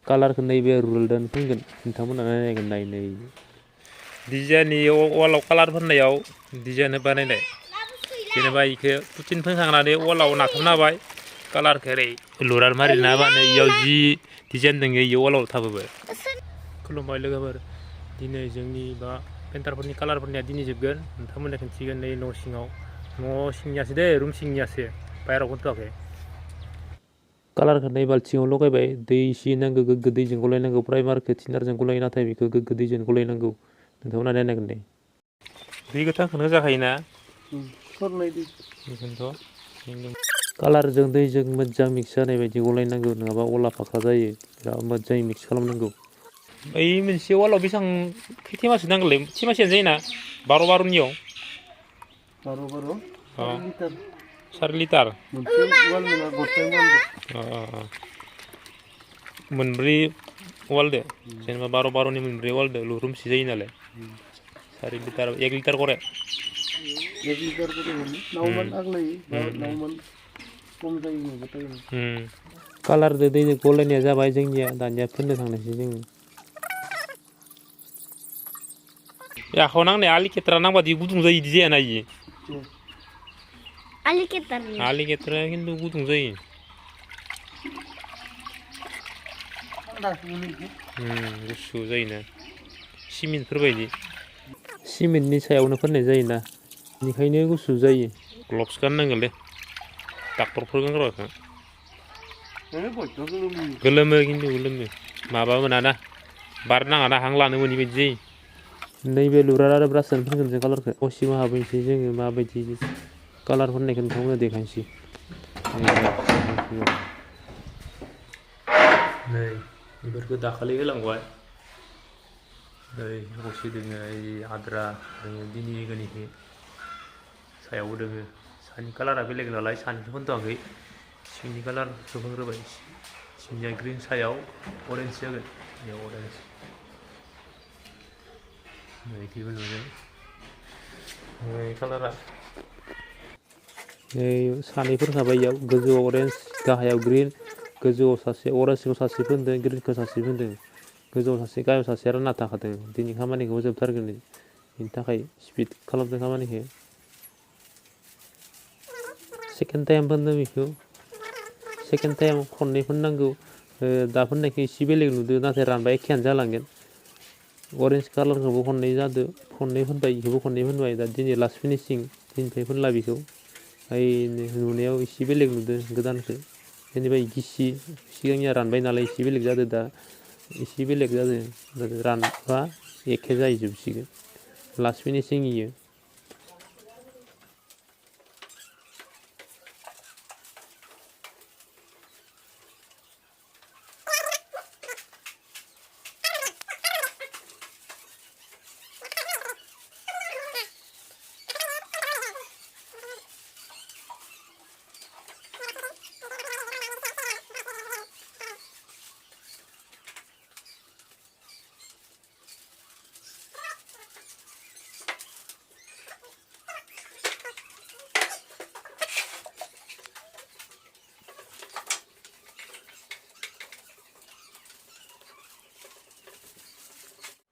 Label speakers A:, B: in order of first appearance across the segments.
A: कालारखौ नैबे रुलदों फैगोन नोंथांमोना नायगोन नायनै
B: डिजाइननि वालाव कालार फोननायाव डिजाइन बानायनाय जेनेबा इखो पुटिन फोनखांनानै वालाव नाथाबना होबाय कालारखौ ओरै लुरार मारिना होबानो इयाव जि डिजाइन दङ इयाव वालाव थाबोबाय खुलुमबाय लोगोफोर दिनै जोंनि बा पेन्टारफोरनि कालारफोरनिया दिनै जोबगोन नोंथांमोननो खिन्थिगोन नै न' सिङाव न' सिंनियासो दे रुम सिंनियासो बाहेराव खोन्थ'वाखै कालारखौ नै बाल्थिङाव लगायबाय दै इसे नांगौ गोग्गो दैजों गलायनांगौ प्राइमारखौ थिनारजों गलायो नाथाय बेखौ गोग्गो दैजों गलायनांगौ नोंथांमोना नायनांगोन दे दै गोथांखौनो होजाखायोना बेखौनोथ' कालारजों दैजों मोजां मिक्स जानाय बायदि गलायनांगौ नङाबा अला फाख्रा जायो बिराद मोजाङै मिक्स खालामनांगौ ओइ मोनसे वालाव बेसेबां खैथेमासो नांगौलै थेमासेयानो जायोना 12-12नियाव 4 लिटार मोनब्रै वालदो जेनेबा 12-12नि मोनब्रै वालदो रुमसे जायो नालाय 4 लिटार 1 लिटार करे 1 लिटार करे नावमान आग्लायो नावमान खम जायो कालारजों दैजों गलायनाया जाबाय जोंनिया दानिया फोननो थांनोसै जोङो आखायाव नांनाया आलि केट्रा नांबादि गुदुं जायो इदि जायाना इयो आलि केट्राया खिन्थु गुदुं जायो गुसु जायोना सिमेन्टफोर बायदि सिमेन्टनि सायावनो फोननाय जायोना बेनिखायनो गुसु जायो ग्लभ्स गाननांगोन दे डाक्टरफोर गानग्राखौ गोलोमो खिन्थु गोलोमो माबा मोनाना बार नाङाना हां लानो मोनि बायदि जायो नैबे लुरार आरो ब्रासजों फोनगोन जों कालारखौ असिमा हाबैनोसै जोङो माबायदि कालार फोननायखौ नोंथांमोना देखायनोसै नै बेफोरखौ दाखालि होलांबाय नै असे दोङो आद्रा दोङो दिनै होगोननिखौ सायावबो दोङो सानि कालारा बेलेग नालाय सानिखौ फोनथ'वाखै सिंनि कालारखौ फोनग्रोबाय सिंनिया ग्रिन सायाव अरेन्ज जागोन बेयाव अरेन्ज नैथिबो नुदों नै कालारा नै सानैफोर थाबाय इयाव गोजौआव अरेन्ज गाहायाव ग्रिन गोजौआव सासे अरेन्जखौ सासे फोनदों ग्रिनखौ सासे फोनदों गोजौआव सासे गाहायाव सासे रानना थाखादों दिनै खामानिखौ जोबथारगोन बेनि थाखाय स्पिड खालामदों खामानिखौ सेकेन्ड टाइम फोनदों बेखौ सेकेन्ड टाइम खननै फोननांगौ दा फोननायखौ एसे बेलेग नुदों नाथाय रानबा एखेयानो जालांगोन अरेन्ज कालारखौबो खननै जादों खननै फोनबाय बेखौबो खननै फोनबाय दा दिनै लास्ट फिनिशिं दिनैनिफ्राय फोनला बेखौ ओइ नुनायाव एसे बेलेग नुदों गोदानखौ जेनेबा गिसि सिगांनिया रानबाय नालाय एसे बेलेग जादों दा एसे बेलेग जादों रानबा एखे जाहैजोबसिगोन लास्ट फिनिशिं इयो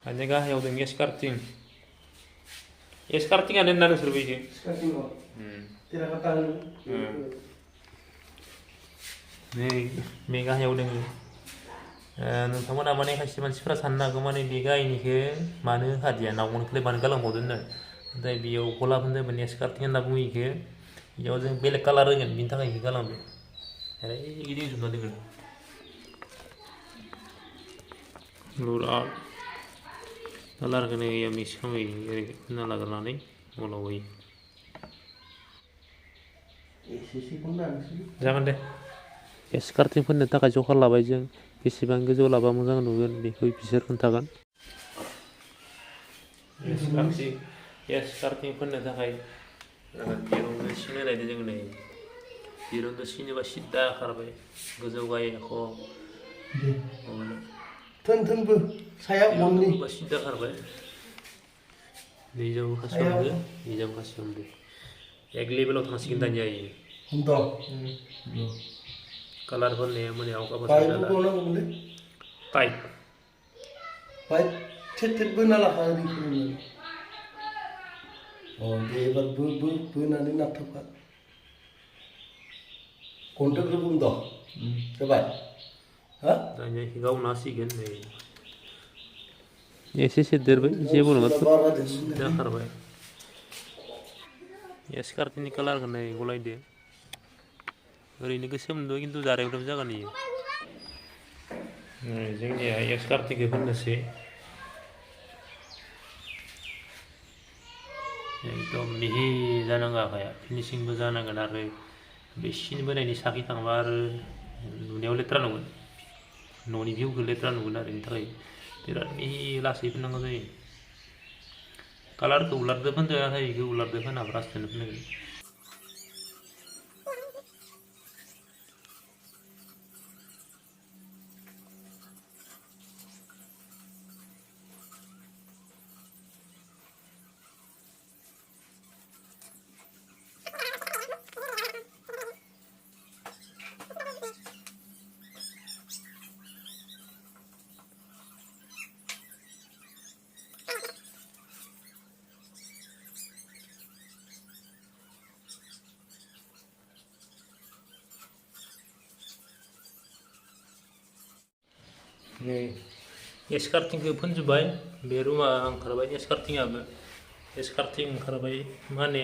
B: hanya gahayaव दों एस्कार्टिं एस्कार्टिंआनो होनना नोंसोरबो इखो तेराकाटा नै बे गाहायाव दोङो नोंथांमोना माने खायसे मानसिफोरा साननो हागौ माने बे गाहायनिखौ मानो होखादिया नावमोनखौलाय मानो गालांबावदों होनना नाथाय बेयाव गलाब होनदों माने एस्कार्टिं होनना बुङो इखो बेयाव जों बेलेग कालार होगोन बिनि थाखाय इखो गालांदों ओरै गिदिंजोबना दोङो लुरार कालारखौ नै मिक्स खालामो ओरै होना लाग्रोनानै उनाव होयो जागोन दे एस्कार्टिं फोननो थाखाय जखा लाबाय जों बेसेबां गोजौ लाबा मोजां नुगोन बेखौ बिसोर खोन्थागोन एस्कार्टिं फोननो थाखाय दिरुंजों सिन होनायदों जों नै दिरुंजों सिनोबा सिद्दा खारबाय गोजौ गाहाय
C: थोंबो सायाव मोननै
B: सिद्दा खारबाय नैजाबो खासियावदो नैजाबो खासियावदो एक लेभेलाव थांसिगोन दानिया इयो कालार फोननाया माने आवगाबो टाइट
C: बाय थेट बोना लाखा ओरै दे एबार बोनानै नारथाबखा कन्टेक्ट रुम दं जाबाय हा
B: दानिया गावनो हासिगोन नै
A: एसे देरबाय जेबो नङा
C: बारा देरसिन
B: जाखारबाय स्कार्टनि कालारखौ नै गलायदो ओरैनो गोसोम नुदों खिन्थु जारेंफ्राम जागोन इयो जोंनिया स्कार्टनिखौ फोननोसै एकदम मिहि जानांगौ आखाया फिनिशिंबो जानांगोन आरो बे सिन बोनायनि साखि थांबा आरो नुनायाव लेथ्रा नुगोन न'नि भिउखौ लेथ्रा नुगोन आरो बेनि थाखाय बिराद मिहि लासै फोननांगौ जायो कालारखौ उलारदो फोनदो नाथाय बेखौ उलारदो फोना ब्रासजोंनो फोननांगोन स्कार्टिंखौ फोनजोब्बाय बे रुमा ओंखारबाय स्कार्टिं ओंखारबाय माने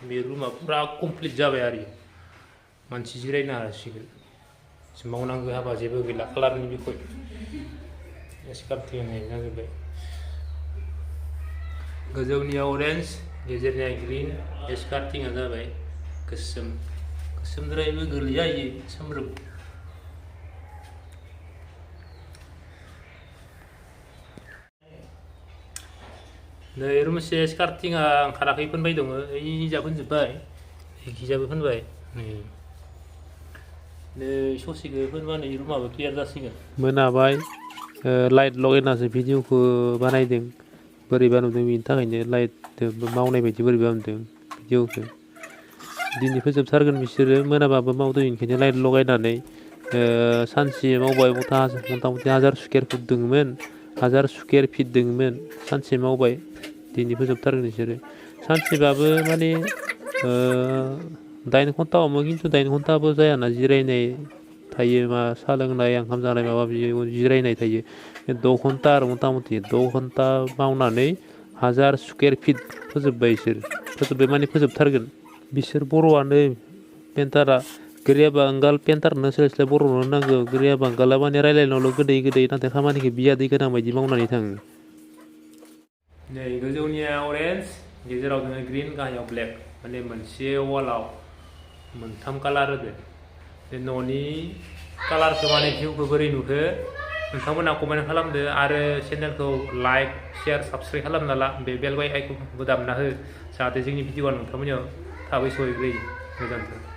B: बे रुमा पुरा कमप्लिट जाबाय आरो मानसि जिरायनो हासिगोन मावनांगौ हाबा जेबो गैला कालारनि बिखय स्कार्टिं होनाय जाजोब्बाय गोजौनिया अरेन्ज गेजेरनिया ग्रीन स्कार्टिंआ जाबाय गोसोमद्रायबो गोलैया इयो सोमब्रोम नै रुमसे स्कार्टिंआ ओंखाराखै फोनबाय दङ ओइजा फोनजोब्बाय इखिजाबो फोनबाय नै ससेखौ फोनबानो रुमाबो क्लियार जासिगोन
A: मोनाबाय लाइट लगायनासो भिडिअखौ बानायदों बोरैबा नुदों बेनि थाखायनो लाइट मावनाय बायदि बोरैबा नुदों भिडिअखौ दिनै फोजोबथारगोन बिसोरो मोनाबाबो मावदों ओंखायनो लाइट लगायनानै सानसे मावबाय मथा मथि 1000 स्कुवेर फुट दङमोन 1000 स्कुवेर फिट दङमोन सानसे मावबाय दिनै फोजोबथारगोन बिसोरो सानसेबाबो माने 8 घन्टा हमो खिन्थु 8 घन्टाबो जायाना जिरायनाय थायो मा साहा लोंनाय ओंखाम जानाय माबा जिरायनाय थायो 6 घन्टा आरो मथा मथि 6 घन्टा मावनानै 1000 स्कुवेर फिट फोजोब्बाय फोजोब्बाय माने फोजोबथारगोन बिसोर बर'आनो पेन्टारा गोरिया बांगाल पेन्टारनो सोलाय बर'नो नांगौ गोरिया बांगाला माने रायलायनायावल' गोदै नाथाय खामानिखौ बिया दै गोनां बायदि मावनानै थाङो
B: नै गोजौनिया अरेन्ज गेजेराव दङ ग्रीन गाहायाव ब्लेक माने मोनसे वालाव मोनथाम कालार होदो बे न'नि कालारखौ माने भिउखौ बोरै नुखो नोंथांमोना कमेन्ट खालामदो आरो चेनेलखौ लाइक शेयार साबस्क्राइब खालामना ला बे बेल आइकनखौबो दामना हो जाहाथे जोंनि भिडिअआ नोंथांमोननियाव थाबै सहैग्रोयो गोजोन्थों